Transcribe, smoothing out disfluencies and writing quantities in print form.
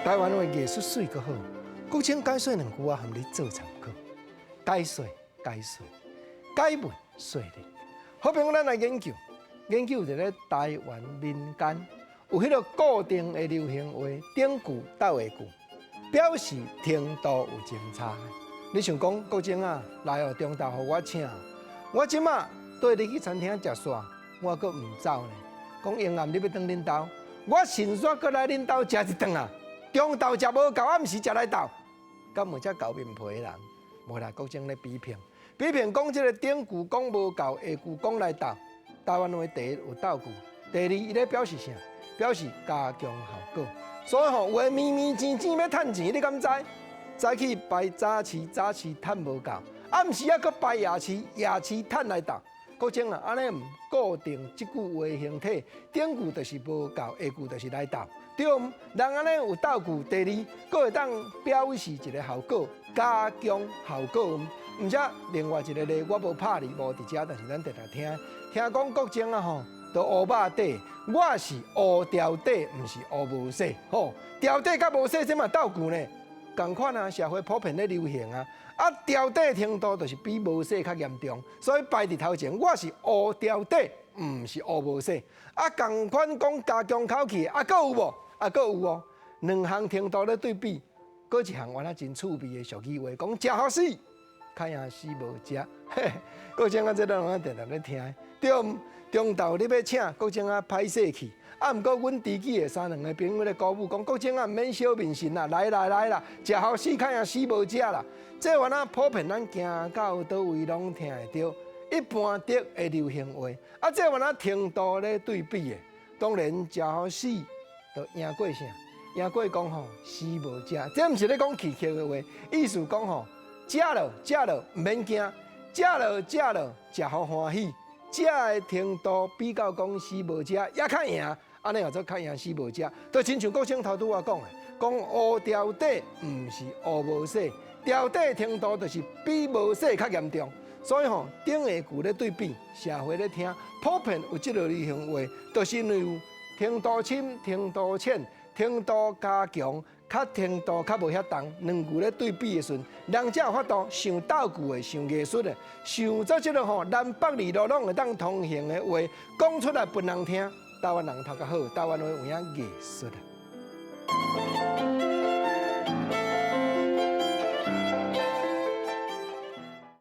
台灣話藝術媠閣好，國清解說兩句啊，含你做參考。解說解說，解文說理。好朋友，咱來研究研究佇咧台灣民間有彼個固定的流行話，頂句鬥下句，表示程度有真差。你想講國清啊，來哦，中晝予我請，我這馬綴你去餐廳食煞，我閣毋走呢。講永暗你欲轉恁兜，我順煞閣來恁兜食一頓啊。中晝食無夠，暗時食來鬥，敢有遮厚面皮的人？無啦，國清咧比拼，比拼講這個頂句講無夠，下句講來鬥。台灣話第一有鬥句，第二伊咧表示啥？表示加強效果。所以吼，有的綿綿錢錢欲趁錢，你敢知？早起排早市，早市趁無夠，暗時猶閣排夜市，夜市趁來鬥。國清啊，按呢毋固定這句話形體，頂句就是無夠，下句就是來鬥。對毋？人按呢有鬥句，第二，閣會當表示一個效果，加強效果。毋則另外一個例，我無拍你，無佇遮，但是咱定定聽，聽講國清啊吼，都烏肉底，我是烏條底，毋是烏無洗，吼，條底佮無洗，這嘛鬥句呢？仝款啊，社會普遍咧流行啊，啊條底程度就是比無洗較嚴重，所以擺佇頭前，我是烏條底，毋是烏無洗。啊，仝款講加強口氣，啊，閣有無？啊，閣有哦，兩項程度咧對比，閣一項原來真趣味的俗語話，講食予死，較贏死無食。嘿，國清啊，這咱攏定定咧聽，對毋？中晝你欲請，國清啊歹勢去。啊，毋過阮知己的三兩个朋友咧鼓舞講，國清啊毋免小面神啦，來啦來啦，食予死較贏死無食啦。這原來普遍咱行到佗位攏聽會著，一般的的流行話。啊，這原來程度咧對比的，當然食予死就贏過啥？贏過講吼死無食，這毋是咧講氣客的話，意思講吼食落食落毋免驚，食落食落食予歡喜，食的程度比較講死無食也較贏。按呢叫做較贏死無食，就親像國清頭拄仔講的，講烏條底毋是烏無洗，條底程度就是比無洗較嚴重。所以吼，頂下句咧對比，社會咧聽，普遍有這個流行話，就是因為有程度深、程度淺、程度加強，較程度較無遐重，兩句咧對比的時陣，人才有法度想鬥句的、想藝術的、想做這個吼南北二路攏會當通行的話，講出來予人聽。台灣人頭殼好，台灣話有影藝術啊。